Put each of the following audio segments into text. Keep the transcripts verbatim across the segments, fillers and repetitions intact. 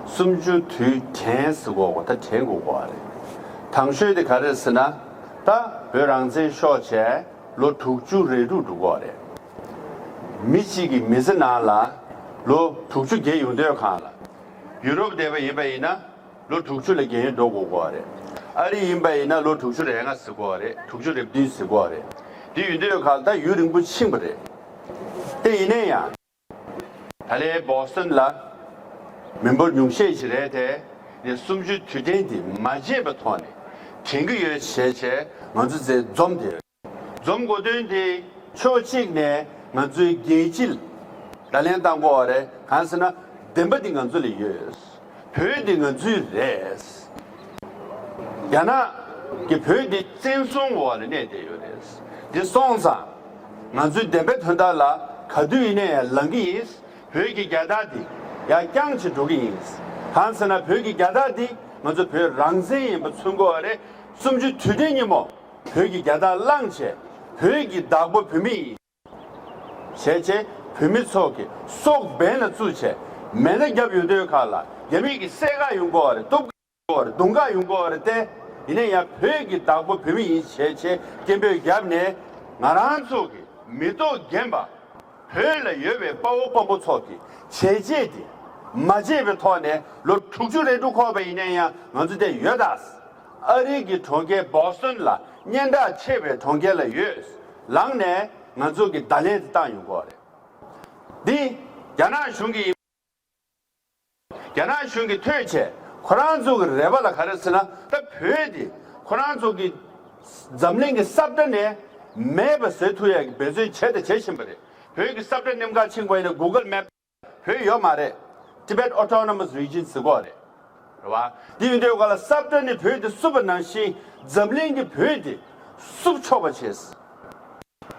སུམ་ཅུ་དུས་དྲན་ཟེར་གོ་གོ་ད་དྲན་དགོས་གོ་བ་རེད། དང་ཤོས་དེ་ག་རེ་ཟེར་ན། ད་བོད་རང་བཙན་ཤོར་བྱས་ལོ་དྲུག་ཅུ་རེ་དྲུག་འགྲོ་གོ་རེད། མི་གཅིག་གི་མི་ཚེ་ནང་ལ་ལོ་དྲུག་ཅུ་བརྒལ་ཡོང་དུས་གང་ལ། ཡུ་རོབ་བསྡད་པ་ཡིན་པ་ཡིན་ན་ལོ་དྲུག་ཅུ་ལས་བརྒལ་ཡོང་འགྲོ་དགོས་གོ་རེད། ཨ་རི་ཡིན་པ་ཡིན་ན་ལོ་དྲུག་ཅུ་རེ་ལྔ་ཟེར་གོ་རེད། དྲུག་ཅུ་རེ་བདུན་ཟེར་གོ་རེད། དེ་ཡོང་དུས་གང་ལ་ད་ཡུན་རིང་པོ་ཕྱིན་པ་རེད། དེ་ཡིན་ན་ཡང་། ད་ལན་བོ་སི་ཊོན་ལ་མི་འབོར་ཉུང་ཤས་ཤིག་རེད་དེ། ནས་སུམ་ཅུ་དུས་དྲན་དེ་མ་བརྗེད་པའི་ཐོག་ནས་དྲན་གྱི་ཡོད་བྱས་བྱས་ང་ཚོ་ཚོས་འཛོམས་དེ། འཛོམས་དགོས་དོན་དེ་ཕྱོགས་གཅིག་ནས་ང་ཚོའི་རྒྱལ་སྤྱི་ལ་བརྡ་ལན་བཏང་དགོས་པ་རེད། གང་ཟེར་ན་བདེན་པ་འདི་ང་ཚོ་ལ་ཡོད། བོད་འདི་ང་ཚོའི་རེད། རྒྱ་ནག་གི་བོད་འདི་བཙན་བཟུང་འོག་ལ་གནས་བསྡད་ཡོད་རེད། འདི་སོང་ཙང་ང་ཚོའི་བདེན་པའི་དོན་དག་ལ་ག་དུས་ཡིན་ནའི་ཡང་ལངས་ཀྱི་ཡིན། བོད་ཀྱི་རྒྱལ་དར་འདི་ཡར་བརྐྱངས་བྱས་འགྲོ་གི་ཡིན། གང་ཟེར་ན་བོད་ཀྱི་རྒྱལ་དར་འདི་ང་ཚོ་བོད་རང་བཙན་ཡིན་པ་མཚོན་དགོས་པ་རེད། སུམ་ཅུ་དུས་དྲན་ཉིན་མོ་བོད་ཀྱི་རྒྱལ་དར་བླངས་བྱས་བོད་ཀྱི་བདག་པོ་བོད་མི་ཡིན། བྱས་བྱས་བོད་མི་ཚོ་གི་སྲོག་འབེན་ལ་བཙུགས་བྱས་མེ་མདའ་བརྒྱབ་ཡོང་དུས་གང་ལ་རྒྱ་མི་གི་བསད་ག་ཡོང་གོ་བ་རེད། གཏུབ་ག་ཡོང་གོ་བ་རེད། གདུང་ག་ཡོང་གོ་བ་རེད་དེ། ཡིན་ན་ཡང་བོད་ཀྱི་བདག་པོ་བོད་མི་ཡིན་བྱས་བྱས་སྐད་འབོད་བརྒྱབ་ནས་ང་རང་ཚོ་གི་མི་ཐོག་རྒན་པ་བོད་ལ་ཡོད་པའི་དཔའ་བོ་དཔའ་མོ་ཚོ་གི་བྱས་རྗེས་དེ་མ་བརྗེད་པའི་ཐོག་ནས་ལོ་དྲུག་ཅུ་རེ་དྲུག་འཁོར་བ་ཡིན་ན་ཡང་ང་ཚོ་དེ་ཡོད་ད། ཨ་རི་གི་གྲོང་ཁྱེར་བོ་སི་ཊོན་ལ་སྙན་གྲགས་ཆེ་བའི་གྲོང་ཁྱེར་ལ་ཡོད། ལངས་ནས་ང་ཚོ་གི་བརྡ་ལན་དེ་བཏང་ཡོང་གི་ཡོད་རེད། འདི་རྒྱ་ནག་གཞུང་གི་རྒྱ་ནག་གཞུང་གིས་ཐོས་བྱས་ཁོ་རང་ཚོ་གི་རེ་བ་ལ་ག་རེ་ཟེར་ན། ད་བོད་འདི་ཁོ་རང་ཚོ་གི་འཛམ་གླིང་གི་ས་བཀྲ་ནས་མེད་པ་བཟོ་ཐུབ་ཡག་གི་འབད་བརྩོན་བྱས་དང་བྱེད་བཞིན་པ་རེད། བོད་ཀྱི་ས་བཀྲ་གནམ་གང་ཕྱིན་པ་ཡིན་ན་གུ་གལ་མེབ་བོད་ཡོད་མ་རེད། Tibet Autonomous Region ཟེར་གོ་རེད། རེད་བ། འདི་ཡིན་དུས་ག་ལ་ས་བཀྲ་ནས་བོད་འདི་བསུབ་པ་ནང་བཞིན་འཛམ་གླིང་གི་བོད་འདི་བསུབ་ཆོག་པ་བྱས།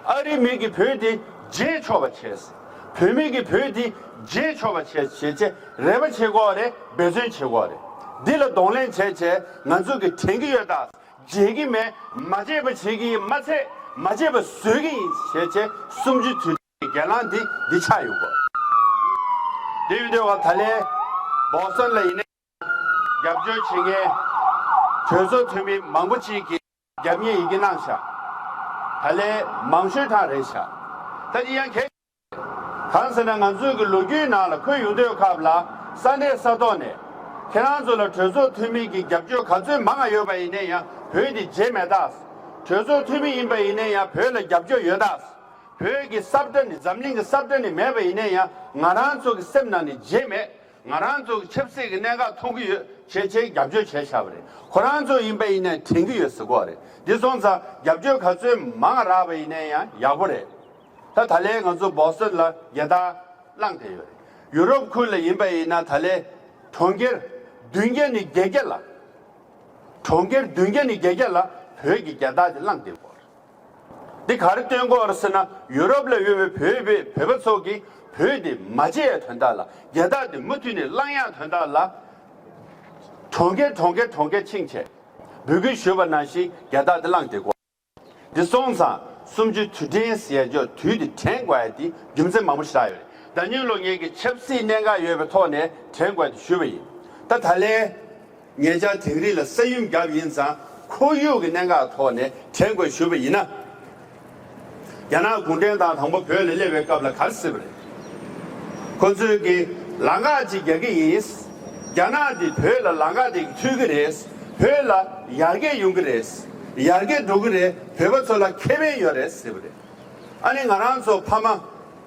ཨ་རིའི་མི་གིས་བོད་འདི་བརྗེད་ཆོག་པ་བྱས། བོད་མི་གིས་བོད་འདི་བརྗེད་ཆོག་པ་བྱས་བྱས་བྱས་རེ་བ་བྱེད་དགོས་རེད། འབད་བརྩོན་བྱེད་དགོས་རེད། འདི་ལ་གདོང་ལེན་བྱས་བྱས་ང་ཚོ་གིས་དྲན་གྱི་ཡོད་ད། བརྗེད་ཀྱི་མེད། མ་བརྗེད་པ་བྱེད་ཀྱི་ཡིན་མ་ཚད་མ་བརྗེད་པ་བཟོ་གི་ཡིན་བྱས་བྱས་སུམ་ཅུ་དུས་དྲན་གྱི་སྒེར་ལངས་འདི་འདི་ཆགས་ཡོད་དགོས། དེ་ཡིན་དུས་བ་ད་ལན་བོ་སི་ཊོན་ལ་ཡིན་ནའི་རྒྱབ་སྐྱོར་བྱེད་མཁན་གྲོས་ཚོགས་འཐུས་མི་མང་པོ་ཅིག་གིས་རྒྱབ་གཉེར་ཡི་གེ་གནང་ཤག་ད་ལན་མང་ཤོས་གྲངས་རེད་ཤག་ད་དེ་ཡང་གལ། གང་ཟེར་ན་ང་ཚོའི་གི་ལོ་རྒྱུས་ནང་ལ་འཁོད་ཡོང་དུས་སྐབས་ལ་ས་གནས་ས་ཐོག་ནས་ཁྱེད་རང་ཚོ་ལ་གྲོས་ཚོགས་འཐུས་མི་གི་རྒྱབ་སྐྱོར་ག་ཚོད་མང་ང་ཡོད་པ་ཡིན་ནའི་ཡང་བོད་འདི་བརྗེད་མེད་ད། གྲོས་ཚོགས་འཐུས་མི་ཡིན་པ་ཡིན་ནའི་ཡང་བོད་ལ་རྒྱབ་སྐྱོར་ཡོད་ད། བོད་ཀྱི་ས་བཀྲ་ནི་འཛམ་གླིང་གི་ས་བཀྲ་ནི་མེད་པ་ཡིན་ནའི་ཡང་ང་རང་ཚོ་གི་སེམས་ནང་ནས་བརྗེད་མེད། ང་རང་ཚོ་གི་ཆབ་སྲིད་ཀྱི་གནད་འགག་མཐོང་གི་ཡོད་བྱས་བྱས་རྒྱབ་སྐྱོར་བྱས་བཞག་པ་རེད། ཁོ་རང་ཚོ་ཡིན་པ་ཡིན་ནའི་དྲན་གྱི་ཡོད་ཟེར་གོ་རེད། འདི་སོང་ཙང་རྒྱབ་སྐྱོར་ག་ཚོད་མང་རག་པ་ཡིན་ནའི་ཡང་ཡག་པོ་རེད། ད་ད་ལན་ང་ཚོ་བོ་སི་ཊོན་ལ་རྒྱལ་དར་བསླངས་བསྡད་ཡོད་རེད། ཡུ་རོབ་ཁུལ་ལ་ཡིན་པ་ཡིན་ན་ད་ལན་གྲོང་ཁྱེར་བདུན་བརྒྱ་ནས་བརྒྱད་བརྒྱ་ལ། གྲོང་ཁྱེར་བདུན་བརྒྱ་ནས་བརྒྱད་བརྒྱ་ལ་བོད་ཀྱི་རྒྱལ་དར་དེ་བསླངས་བསྡད་ཡོད་རེད། འདི་ག་རེ་སྟོན་གྱི་ཡོད་རེད་ཟེར་ན་ཡུ་རོབ་ལ་ཡོད་པའི་བོད་པའི་བོད་པ་ཚོ་གིས་བོད་དེ་མ་བརྗེད་ཡ་དོན་དག་ལ་རྒྱལ་དར་དེ་མུ་མཐུད་ནས་བསླངས་ཡ་དོན་དག་ལ་གྲོང་ཁྱེར་གྲོང་ཁྱེར་གྲོང་ཁྱེར་ཕྱིན་བྱས་འབོད་སྐུལ་ཞུས་པ་ནང་བཞིན་རྒྱལ་དར་དེ་བསླངས་བསྡད་ཡོད་རེད། འདི་སོང་ཙང་སུམ་ཅུ་དུས་དྲན་ཟེར་ཡ་ཅོག་དུས་དེ་དྲན་དགོས་ཡ་དེ་རྒྱུ་མཚན་མང་པོ་ཞིག་རག་ཡོད་རེད། ཟླ་ཉིན་ལོ་ངེད་ཀྱི་ཆབ་སྲིད་གནད་འགག་ཡོད་པའི་ཐོག་ནས་དྲན་དགོས་ཡ་དེ་ཞུས་པ་ཡིན། ད་ད་ལན་ཉེ་ཆར་དིང་རི་ལ་ས་ཡོམ་བརྒྱབ་ཡིན་ཙང་ཁོར་ཡུག་གི་གནད་འགག་ཐོག་ནས་དྲན་དགོས་ཞུས་པ་ཡིན་ན། རྒྱ་ནག་གུང་ཁྲན་ཏང་དང་པོ་བོད་ལ་སླེབས་པའི་སྐབས་ལ་ག་རེ་ཟེར་བ་རེད། ཁོ་ཚོས་ཀྱི་ལམ་ཁ་ཅིག་རྒྱག་གི་ཡིན། རྒྱ་ནག་འདི་བོད་ལ་ལམ་ཁ་དེ་མཐུད་ཀྱི་རེད། བོད་ལ་ཡར་རྒྱས་ཡོང་གི་རེད། ཡར་རྒྱས་འགྲོ་གི་རེད། བོད་པ་ཚོ་ལ་ཁེ་ཕན་ཡོད་རེད་ཟེར་བ་རེད། ཨ་ནི་ང་རང་ཚོ་ཕ་མ་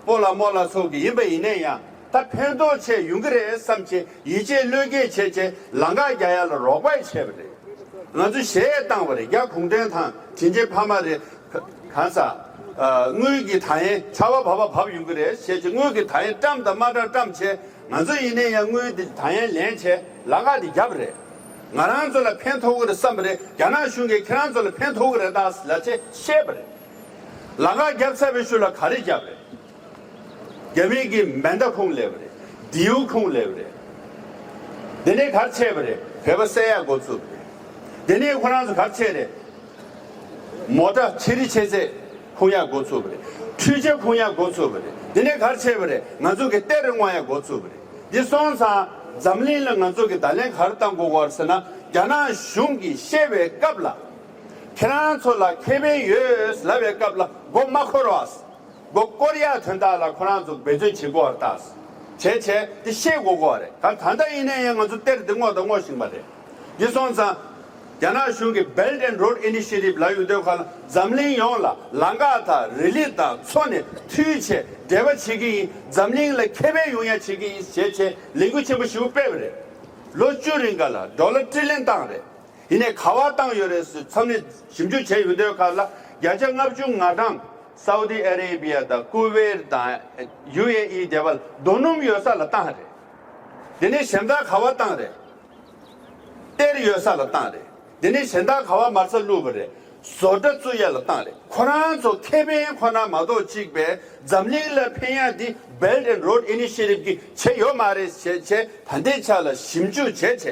སྤོ་ལགས་རྨོ་ལགས་ཚོ་གི་ཡིན་པ་ཡིན་ནའི་ཡང་ད་ཕན་ཐོགས་ཆེ་ཡོང་གི་རེད་བསམ་བྱས་ཡིད་ཆེས་བློས་འགེལ་བྱས་བྱས་ལམ་ཁ་རྒྱག་ཡ་ལ་རོགས་པ་བྱས་པ་རེད། ང་ཚོ་གཞས་བཏང་བ་རེད། རྒྱ་གུང་ཁྲན་ཐང་དྲིན་ཆེན་ཕ་མ་རེད། གང་ཟག་དངུལ་གྱི་ཐང་ཡན་ཆར་པ་བབས་པ་བབས་ཡོང་གི་རེད་ཞེས་བྱས་དངུལ་གྱི་ཐང་ཡན་བཀྲམ་དང་མ་བཀྲམ་བཀྲམ་བྱས་ང་ཚོ་ཡིན་ནའི་ཡང་དངུལ་དེ་ཐང་ཡན་ལེན་བྱས་ལམ་ཁ་དེ་བརྒྱབ་རེད། ང་རང་ཚོ་ལ་ཕན་ཐོགས་ཀྱི་རེད་བསམ་པ་རེད། རྒྱ་ནག་གཞུང་གིས་ཁྱེད་རང་ཚོ་ལ་ཕན་ཐོགས་ཀྱི་རེད་ད་ལབ་བྱས་བཤད་པ་རེད། ལམ་ཁ་བརྒྱབ་ཚར་བའི་ཤུལ་ལ་ག་རེ་བརྒྱབ་རེད། རྒྱ་མི་གིས་མེ་མདའ་ཁུངས་ལེན་པ་རེད། མདེའུ་ཁུངས་ལེན་པ་རེད། དེ་ནས་ག་རེ་བྱས་པ་རེད། བོད་པ་བསད་ཡག་འགོ་ཚུགས་པ་རེད། དེ་ནས་ཁོ་རང་ཚོ་ག་རེ་བྱས་རེད། མོ་ཊ་ཆེ་རི་ཆེ་ཚད་ཁུངས་ཡག་འགོ་ཚུགས་པ་རེད། འཕྲུལ་ཆས་ཁུངས་ཡག་འགོ་ཚུགས་པ་རེད། དེ་ནས་ག་རེ་བྱས་པ་རེད། ང་ཚོ་གི་གཏེར་རི་སྔོག་ཡག་འགོ་ཚུགས་པ་རེད། འདི་སོང་ཙང་ འཛམ་གླིང་ལ་ང་ཚོ་གི་བརྡ་ལན་ག་རེ་བཏང་དགོས་ཀྱི་ཡོད་ཟེར་ན། རྒྱ་ནག་གཞུང་གིས་བཤད་པའི་སྐབས་ལ། ཁྱེད་རང་ཚོ་ལ་ཁེ་ཕན་ཡོད་ལབ་པའི་སྐབས་ལ་མགོ་མ་འཁོར་བ། མགོ་སྐོར་ཡག་དོན་དག་ལ་ཁོ་རང་ཚོ་འབད་བརྩོན་བྱེད་དགོས་པ་རེད་ད། བྱས་བྱས་དེ་ཤེས་དགོས་ཀྱི་ཡོད་རེད། ད་ད་ལྟ་ཡིན་ན་ཡང་ང་ཚོ་གཏེར་འདི་སྔོག་དང་སྔོག་བཞིན་པ་རེད། འདི་སོང་ཙང་། རྒྱ་ནག་གཞུང་གིས་Belt and Road Initiative་ལབ་ཡོང་དུས་སྒང་ལ་འཛམ་གླིང་ཡོངས་ལ་ལམ་ཁ་དང་རི་ལི་དང་མཚོ་ནས་མཐུད་བྱས་འབྲེལ་བ་བྱེད་ཀྱི་ཡིན། འཛམ་གླིང་ལ་ཁེ་ཕན་ཡོང་ཡག་བྱེད་ཀྱི་ཡིན་ཞེས་བྱས་ལས་འགུལ་ཆེན་པོ་ཞེ་པོ་སྤེལ་བ་རེད། ལོ་བཅུ་རིང་ག་ལ་ཌོ་ལར་ཊི་རི་ལི་ཡོན་བཏང་རེད། ཡིན་ནའི་ག་པར་བཏང་ཡོད་རེད་ཟེར་མཚམས་ནས་ཞིབ་འཇུག་བྱས་ཡོང་དུས་སྒང་ལ་བརྒྱ་ཆ་ལྔ་བཅུ་ང་གྲངས་Saudi Arabia་དང་Kuwait་དང་UAE་དེ་བ་ལ་རྡོ་སྣུམ་ཡོད་ས་ལ་བཏང་རེད། དེ་ནས་གཞན་དག་ག་པར་བཏང་རེད། གཏེར་ཡོད་ས་ལ་བཏང་རེད། དེ་ནས་གཞན་དག་ག་པར་མར་ས་བླུགས་པ་རེད། བཟོ་གྲྭ་བཙུགས་ཡག་ལ་བཏང་རེད། ཁོ་རང་ཚོ་ཁེ་ཕན་ཁོ་ན་མ་གཏོགས་གཅིག་པའི་འཛམ་གླིང་ལ་ཕན་ཡག་འདི་Belt and Road Initiative་གིས་བྱས་ཡོད་མ་རེད་ཞེས་བྱས་ད་ལྟའི་ཆ་ལ་ཞིབ་འཇུག་བྱས་བྱས།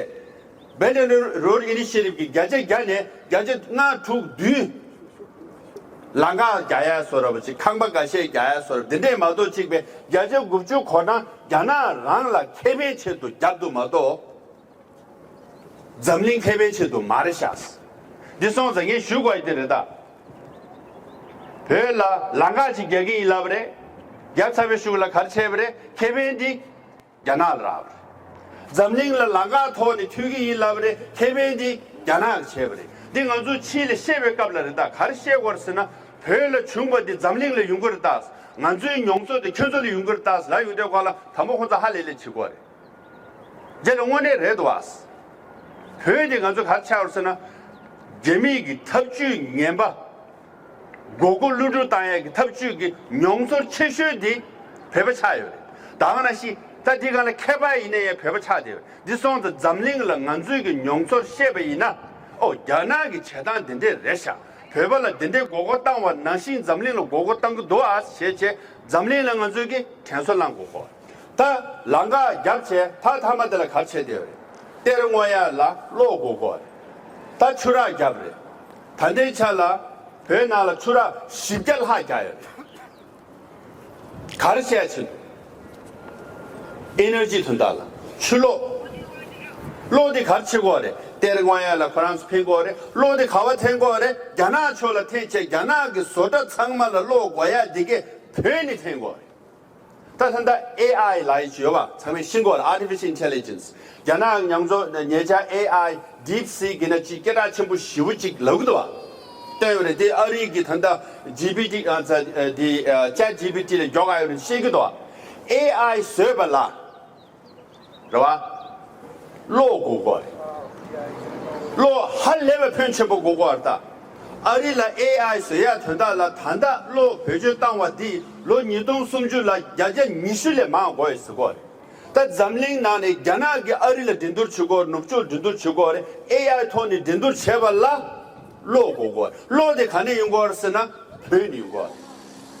Belt and Road Initiative་གིས་བརྒྱ་ཆ་བརྒྱ་ནས་བརྒྱ་ཆ་ལྔ་དྲུག་བདུན། ལམ་ཁ་རྒྱག་ཡག་བཟོ་འདྲ་པོ་ཅིག་ཁང་པ་འགའ་ཤས་རྒྱག་ཡག་བཟོ་འདྲ་འདི་འདྲས་མ་གཏོགས་གཅིག་པའི་བརྒྱ་ཆ་དགུ་བཅུ་གོ་གྲངས་རྒྱ་ནག་རང་ལ་ཁེ་ཕན་ཆེད་དུ་རྒྱབ་འདུག་མ་གཏོགས། འཛམ་གླིང་ཁེ་ཕན་ཆེད་དུ་མ་རེད་ཤག་འདི་སོང་ཙང་ངས་ཞུ་དགོས་ཡ་དེ་རེད་ད། བོད་ལ་ལམ་ཁ་ཅིག་རྒྱག་གི་ཡིན་ལབ་པ་རེད། རྒྱབ་ཚར་བའི་གཞུག་ལ་ག་རེ་བྱས་པ་རེད། ཁེ་ཕན་འདི་རྒྱ་ནག་ལ་རག་པ་རེད། འཛམ་གླིང་ལ་ལམ་ཁ་ཐོག་ནས་མཐུད་ཀྱི་ཡིན་ལབ་པ་རེད། ཁེ་ཕན་འདི་རྒྱ་ནག་གིས་བྱས་པ་རེད། འདི་ང་ཚོ་ཕྱི་ལ་བཤད་པའི་སྐབས་ལ་རེད་ད། ག་རེ་བཤད་དགོས་རེད་ཟེར་ན། བོད་ལ་བྱུང་བ་འདི་འཛམ་གླིང་ལ་ཡོང་གི་རེད་ད། ང་ཚོའི་མྱོང་ཚོར་དེ་ཁྱོད་ཚོ་ལ་ཡོང་གི་རེད་ད་ལབ་ཡོང་དུས་སྒང་ལ་དང་པོ་ཁོང་ཚོ་ཧ་ལས་ལས་བྱེད་དགོས་རེད། རྗེས་ལ་དངོས་གནས་རེད་འདུག་བ། བོད་འདི་ང་ཚོ་ག་རེ་ཆགས་ཡོད་ཟེར་ན། རྒྱ་མིའི་གི་ཐབས་ཇུས་ངན་པ། མགོ་སྐོར་གློད་གྲོལ་བཏང་ཡག་གི་ཐབས་ཇུས་ཀྱི་མྱོང་ཚོར་ཆེ་ཤོས་འདི་བོད་པ་ཆགས་ཡོད་རེད། ད་ག་ནང་བཞིན་ད་འདི་ག་ལ་མཁས་པ་ཡིན་ན་ཡང་བོད་པ་ཆགས་བསྡད་ཡོད་རེད། འདི་སོང་ཙང་འཛམ་གླིང་ལ་ང་ཚོའི་གི་མྱོང་ཚོར་བཤད་པ་ཡིན་ན། ཨོ་རྒྱ་ནག་གི་བྱེད་སྟངས་འདི་འདྲས་རེད་ཤག་བོད་པ་ལ་འདི་འདྲའི་མགོ་སྐོར་བཏང་བ་ནང་བཞིན་འཛམ་གླིང་ལ་མགོ་སྐོར་བཏང་གི་འདུག་ཨ་ཞེས་བྱས་འཛམ་གླིང་ལ་ང་ཚོས་ཀྱི་དྲན་གསོ་བསླང་དགོས་གོ། ད་ལམ་ཁ་རྒྱབ་བྱས་ད་མཐའ་མ་དེ་ལ་ག་རེ་བྱས་བསྡད་ཡོད་རེད། གཏེར་སྔོག་ཡག་ལ་གློག་དགོས་གོ་རེད། ད་ཆུ་རགས་རྒྱབ་རེད། ད་ལྟའི་ཆ་ལ་བོད་ནང་ལ་ཆུ་རགས་བཞི་བརྒྱ་ལྷག་རྒྱག་ཡོད་རེད། ག་རེ་བྱས་ཕྱིན། ཨེ་ནར་ཇི་དོན་དག་ལ་ཆུ་གློག་གློག་འདི་ག་རེ་བྱེད་དགོས་རེད། གཏེར་སྔོག་ཡག་ལ་ཁོ་རང་ཚོ་ཕན་དགོས་རེད། གློག་འདི་ག་པར་འཐེན་དགོས་རེད། རྒྱ་ནག་ཕྱོགས་ལ་འཐེན་བྱས་རྒྱ་ནག་གི་བཟོ་གྲྭ་ཚང་མ་ལ་གློག་དགོས་ཡག་འདི་གས་བོད་ནས་འཐེན་དགོས་རེད། ད་ད་ལྟ་ཨེ་ཨའི་ལབ་ཡག་ཅིག་ཡོད་པ་ཚང་མས་ཤེས་ཀྱི་ཡོད་རེད། Artificial Intelligence། རྒྱ་ནག་ཉམས་ཚོ་ཉེ་ཆར་ཨེ་ཨའི་ཌིབ་སིག་གི་ནང་ཅིག་སྐད་གྲགས་ཆེན་པོ་ཞེ་པོ་ཅིག་ལབ་ཀྱི་འདུག་བ། བཏོན་ཡོད་རེད། དེ་ཨ་རི་གི་ད་ལྟ་ཇི་པི་ཊི་ཨ་ཙ་དེ་ཅེཊ་ཇི་པི་ཊི་ལ་མགྱོགས་ཡོད་རེད་བཤད་ཀྱི་འདུག་བ། ཨེ་ཨའི་བཟོས་པ་ལ། རེད་བ། གློག་དགོས་གོ་རེད། གློག་ཧ་ལས་པའི་ཕོན་ཆེན་པོ་དགོས་གོ་རེད་ད། ཨ་རི་ལ་ཨེ་ཨའི་བཟོ་ཡག་དོན་དག་ལ་ད་ལྟ་གློག་བེད་སྤྱོད་བཏང་བ་འདིས་ལོ་ཉིས་སྟོང་སུམ་ཅུ་ལ་བརྒྱ་ཆ་ཉི་ཤུ་ལས་མང་དགོས་ཡོད་ཟེར་གོ་རེད། ད་འཛམ་གླིང་ནང་ནས་རྒྱ་ནག་གིས་ཨ་རི་ལ་འགྲན་བསྡུར་བྱེད་གོ་རེད། ནུབ་ཕྱོགས་འགྲན་བསྡུར་བྱེད་གོ་རེད། ཨེ་ཨའི་ཐོག་ནས་འགྲན་བསྡུར་བྱས་པ་ལ་གློག་དགོས་གོ་རེད། གློག་དེ་ག་ནས་ཡོང་གོ་རེད་ཟེར་ན་བོད་ནས་ཡོང་གོ་རེད།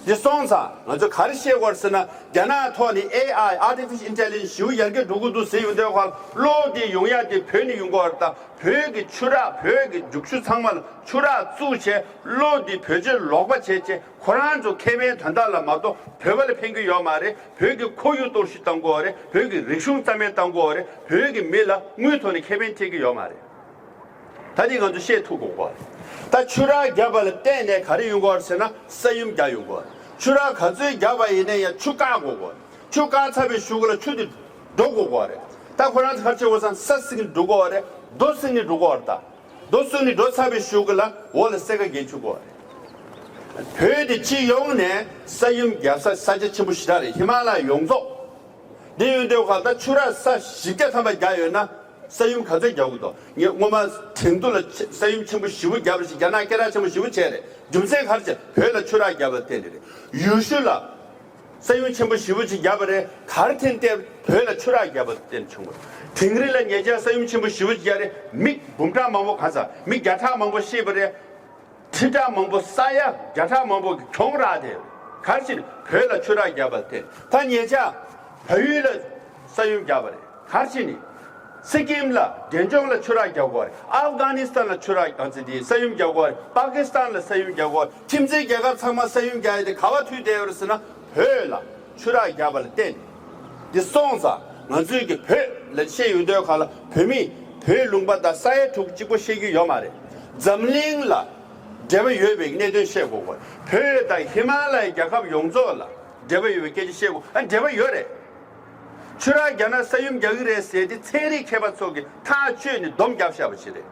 འདི་སོང་ཙང་ང་ཚོ་ག་རེ་བཤད་དགོས་རེད་ཟེར་ན། རྒྱ་ནག་ཐོག་ནས་ཨེ་ཨའི་Artificial Intelligence་ཞེ་པོ་ཡར་རྒྱས་འགྲོ་གི་འདུག་ཟེར་ཡོང་དུས་སྒང་གློག་འདི་ཡོང་ཡག་དེ་བོད་ནས་ཡོང་གི་ཡོད་རེད་ད། བོད་ཀྱི་ཆུ་རགས་བོད་ཀྱི་རྒྱུག་ཆུ་ཚང་མ་ལ་ཆུ་རགས་བཙུགས་བྱས་གློག་འདི་བེད་སྤྱོད་ལོག་པ་བྱས་བྱས་ཁོ་རང་ཚོ་ཁེ་ཕན་དོན་དག་ལ་མ་གཏོགས་བོད་པ་ལ་ཕན་གྱི་ཡོད་མ་རེད། བོད་ཀྱི་ཁོར་ཡུག་གཏོར་བཤིག་བཏང་གི་ཡོད་རེད། བོད་ཀྱི་རིག་གཞུང་རྩ་མེད་བཏང་གི་ཡོད་རེད། བོད་ཀྱི་མི་ལ་དངུལ་ཐོག་ནས་ཁེ་ཕན་ཐེབས་ཀྱི་ཡོད་མ་རེད། ད་འདི་ང་ཚོ་ཤེས་ཐུབ་དགོས་པ་རེད། ད་ཆུ་རགས་བརྒྱབ་པ་ལ་བརྟེན་ནས་ག་རེ་ཡོང་གི་ཡོད་རེད་ཟེར་ན་ས་ཡོམ་རྒྱག་ཡོང་གི་ཡོད་རེད། ཆུ་རགས་ག་ཚོད་བརྒྱབ་པ་ཡིན་ན་ཡང་ཆུ་བཀག་དགོས་གོ་རེད། ཆུ་བཀག་ཚར་བའི་གཞུག་ལ་ཆུ་དེ་འགྲོ་དགོས་གོ་རེད། ད་ཁོ་རང་ཚོ་ག་རེ་བྱེད་དགོས་ཟེར་ན་ས་བསྲིངས་ནས་འགྲོ་དགོས་རེད། རྡོ་བསྲིངས་ནས་འགྲོ་དགོས་རེད་ད། རྡོ་བསྲིངས་ནས་འགྲོ་ཚར་བའི་གཞུག་ལ་འོག་ལ་སེར་ཀ་བརྒལ་བཅུག་དགོས་རེད། བོད་དེ་སྤྱི་ཡོངས་ནས་ས་ཡོམ་རྒྱག་ས་ས་ཆ་ཆེན་པོ་ཞེ་དྲག་རེད། ཧི་མ་ལ་ཡ་ཡོངས་རྫོགས། འདི་ཡོང་དུས་སྒང་ད་ཆུ་རགས་ས་བཞི་བརྒྱ་ཐམ་པ་བརྒྱབ་ཡོད་ན། ས་ཡོམ་ག་ཚོད་རྒྱག་གི་འདུག་ངས་སྔོན་མ་དེང་དུས་ལ་ཆེ་ས་ཡོམ་ཆེན་པོ་ཞེ་པོ་བརྒྱབ་པ་ཞིག་རྒྱ་ནག་སྐད་གྲགས་ཆེན་པོ་ཞེ་པོ་བྱས་རེད། རྒྱུ་མཚན་ག་རེ་བྱས། བོད་ལ་ཆུ་རགས་བརྒྱབ་པ་བརྟེན་ནས་རེད། ཡུལ་ཤུལ་ལ་ས་ཡོམ་ཆེན་པོ་ཞེ་པོ་ཅིག་བརྒྱབ་པ་རེད། ག་རེ་བརྟེན་ཏེ་བོད་ལ་ཆུ་རགས་བརྒྱབ་པ་བརྟེན་བྱུང་བ་རེད། དིང་རི་ལ་ཉེ་ཆར་ས་ཡོམ་ཆེན་པོ་ཞེ་པོ་ཅིག་བརྒྱབ་རེད། མི་འབུམ་ཕྲག་མང་པོ་གང་ས་མི་བརྒྱ་ཕྲག་མང་པོ་ཤི་བ་རེད། ཁྲི་ཕྲག་མང་པོ་ས་ཡ་བརྒྱ་ཕྲག་མང་པོ་གི་གྱོང་རག་དེ། ག་རེ་བྱས་ནས་བོད་ལ་ཆུ་རགས་བརྒྱབ་པ་བརྟེན། ད་ཉེ་ཆར་བལ་ཡུལ་ལ་ས་ཡོམ་བརྒྱབ་པ་རེད། ག་རེ་བྱས་ནས། སི་ཀིམ་ལ་འབྲས་ལྗོངས་ལ་ཆུ་རགས་བརྒྱབ་པ་རེད། ཨབ་གྷ་ནི་སི་ཐན་ལ་ཆུ་རགས་གང་ཚེ་དེ་ས་ཡོམ་བརྒྱབ་པ་རེད། པ་ཀི་སི་ཐན་ལ་ས་ཡོམ་བརྒྱབ་པ་རེད། ཁྱིམ་མཚེས་རྒྱལ་ཁབ་ཚང་མ་ས་ཡོམ་བརྒྱབ་ཡ་དེ་ག་པར་ཐུག་བསྡད་ཡོད་རེད་ཟེར་ན་བོད་ལ་ཆུ་རགས་བརྒྱབ་པ་ལ་བརྟེན། འདི་སོང་ཙང་ ང་ཚོས་ཀྱི་བོད་ལ་བཤད་ཡོང་དུས་ག་ལ་བོད་མི་བོད་ལུང་པ་དང་ས་ཡ་དྲུག་གཅིག་པོ་བཤད་རྒྱུ་ཡོད་མ་རེད། འཛམ་གླིང་ལ་འབྲེལ་བ་ཡོད་པའི་གནད་དོན་བཤད་དགོས་གོ། བོད་དང་ཧི་མ་ལ་ཡའི་རྒྱལ་ཁབ་ཡོངས་རྫོགས་ལ་འབྲེལ་བ་ཡོད་པའི་སྐད་ཆ་བཤད་དགོས། ཨ་འབྲེལ་བ་ཡོད་རེད། ཆུ་རགས་རྒྱག་ན་ས་ཡོམ་རྒྱག་གི་རེད་ཟེར་ཏེ་ཚན་རིག་མཁས་པ་ཚོ་གིས་ཐག་གཅོད་ནས་སྡོམ་རྒྱབ་བཞག་པ་ཞིག་རེད།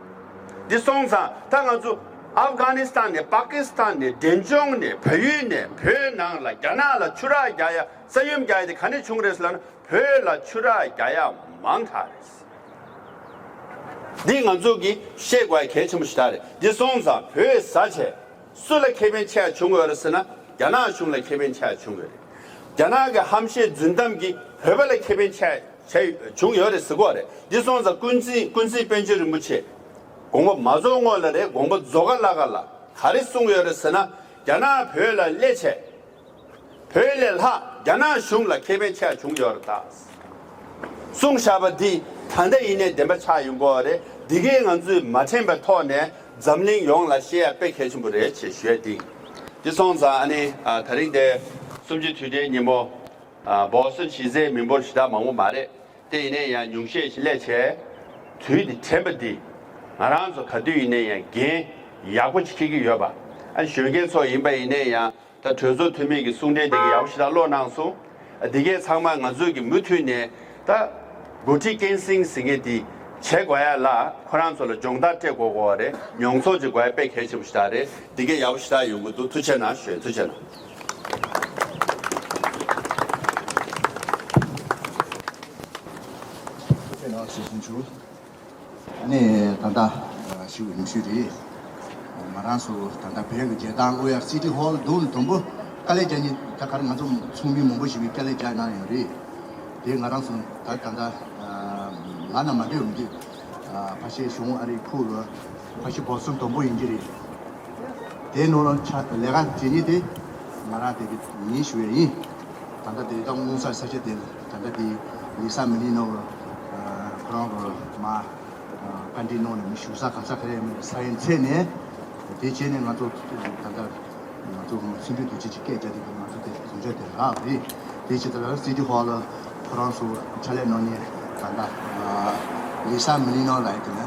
འདི་སོང་ཙང་ད་ང་ཚོ་ཨབ་གྷ་ནི་སི་ཐན་ནས་པ་ཀི་སི་ཐན་ནས་འབྲས་ལྗོངས་ནས་བལ་ཡུལ་ནས་བོད་ནང་ལ་རྒྱ་ནག་ལ་ཆུ་རགས་རྒྱག་ཡ་ས་ཡོམ་རྒྱག་ཡ་དེ་ག་ནས་བྱུང་རེད་ཟེར་ལབ་ན། བོད་ལ་ཆུ་རགས་རྒྱག་ཡ་མང་དྲགས་རེད། འདི་ང་ཚོ་གིས་ཤེས་དགོས་ཡ་གལ་ཆེན་པོ་ཞིག་ད་རེད། འདི་སོང་ཙང་བོད་ཟ་བྱས་སུ་ལ་ཁེ་ཕན་ཆེ་བ་བྱུང་ཡོད་རེད་ཟེར་ན། རྒྱ་ནག་གཞུང་ལ་ཁེ་ཕན་ཆེ་བ་བྱུང་ཡོད་རེད། རྒྱ་ནག་གི་ཧམ་བཤད་རྫུན་གཏམ་གྱིས་བོད་པ་ལ་ཁེ་ཕན་ཆེ་བ་བྱུང་ཡོད་རེད་ཟེར་གོ་རེད། འདི་སོང་ཙང་ཀུན་གཟིགས་ཀུན་གཟིགས་པཎ་ཆེན་རིན་པོ་ཆེ་དགོངས་པ་མ་རྫོགས་སྔོན་ལ་རེད། དགོངས་པ་རྫོགས་ག་ལ་ག་ལ་ག་རེ་གསུངས་ཡོད་རེད་ཟེར་ན། རྒྱ་ནག་བོད་ལ་སླེབས་བྱས། བོད་ལས་ལྷག་རྒྱ་ནག་གཞུང་ལ་ཁེ་ཕན་ཆེ་བ་བྱུང་ཡོད་རེད་ད། གསུངས་བཞག་པ་འདི་ད་ལྟ་ཡིན་ནའི་བདེན་པ་ཆགས་ཡོང་གི་ཡོད་རེད། འདི་གས་ང་ཚོས་མ་དྲན་པའི་ཐོག་ནས་འཛམ་གླིང་ཡོངས་ལ་བཤད་ཡ་དཔེ་གལ་ཆེན་པོ་རེད་ཅེས་ཞུ་ཡ་འདི། འདི་སོང་ཙང་ཨ་ནི་ཨ་ད་རིང་དེ་གསུམ་བཅུའི་དུས་དྲན་ཉིན་མོ། ཨ་བོ་སི་ཊོན་གཞིས་རྩེའི་མི་འབོར་ཞེ་དྲག་མང་པོ་མ་རེད། དེ་ཡིན་ནའི་ཡང་ཉུང་ཤས་ཤིག་སླེབས་བྱས། དུས་འདི་དྲན་པ་འདི་ང་རང་ཚོ་ག་དུས་ཡིན་ནའི་ཡང་འགན་ཡག་པོ་ཅིག་འཁྱེར་གྱི་ཡོད་པ། ཨ་གཞོན་སྐྱེས་ཚོ་ཡིན་པ་ཡིན་ནའི་ཡང་ད་གྲོས་ཚོགས་འཐུས་མི་གི་གསུང་འཕྲིན་འདི་ག་ཡག་པོ་ཞེ་དྲག་ཀློག་གནང་སོང་། ཨ་འདི་གས་ཚང་མ་ང་ཚོས་ཀྱི་མུ་མཐུད་ནས་ད་འགོ་ཁྲིད་སྐྱེད་སྲིང་ཟེར་མཁན་འདི་བྱེད་དགོས་ཡ་ལ་ཁོ་རང་ཚོ་ལ་སྦྱོང་བརྡར་སྤྲད་དགོས་དགོས་པ་རེད། མྱོང་ཚོར་ཅིག་དགོས་ཡ་དཔེ་གལ་ཆེན་པོ་ཞེ་དྲག་རེད། འདི་གས་ཡག་པོ་ཞེ་དྲག་ཡོང་གི་འདུག་ཐུགས་རྗེ་གནང་ཞུ། ཐུགས་རྗེ་གནང་། ཐུགས་རྗེ་གནང་ཞུ་ཞུ། ཨ་ནི་ད་ལྟ་ཞུ་བའི་ཉི་ཤུ་རེད། ང་རང་ཚོ་ད་ལྟ་བོད་ཀྱི་མཇལ་ཁང་ཨོ་ཡ་སི་ཊི་ཧོལ་དུ་དུམ་བུ་དཀའ་ལས་རྒྱག་མཁན་ད་ག་རེ་ང་ཚོ་ཚོགས་མི་མང་པོ་ཞིག་གིས་དཀའ་ལས་རྒྱག་གནང་ཡོད་རེད། དེ་ང་རང་ཚོ་ད་ད་ལྟ་ལ་ན་མ་འདྲེས་མི་འདུག་ཕ་ཤེ་གཞུང་ཨ་རིའི་ཁུལ་ལ་ཕ་ཤེ་བོ་སི་ཊོན་དུམ་བུ་ཡིན་གྱི་རེད། དེའི་ནང་ལ་ཆ་ལས་ཀ་བྱེད་མཁན་དེ་ང་རང་དེ་གི་ཡིན་ཞུ་ཡ་ཡིན། ད་ལྟ་དེ་དག་སྔོན་ས་ས་ཆ་དེ་ད་ལྟ་དེ་ལི་ས་མི་ལི་ནོ་ཁོ་རང་གི་མ་བཀའ་འདྲི་གནང་ནས་མི་བཞུགས་ས་ག་ས་ག་རེ་མེད་ས་ཡིན་ཚེ་ནས་དེ་བྱས་ནས་ང་ཚོ་ད་ལྟ་ང་ཚོ་སེམས་པའི་དུས་ཆེན་གྱི་སྐད་རྒྱག་དེ་ང་ཚོ་དེ་གཟིམ་འཇག་དེ་རག་རེད། དེ་བྱས་ད་ལྟ་སི་ཊི་ཧོལ་ལ་ཁོ་རང་ཚོ་ཕྱག་ལས་གནང་ནས་ད་ལྟ་ལི་ས་མི་ལི་ནོ་ལ་ཡི་དེ་ནས།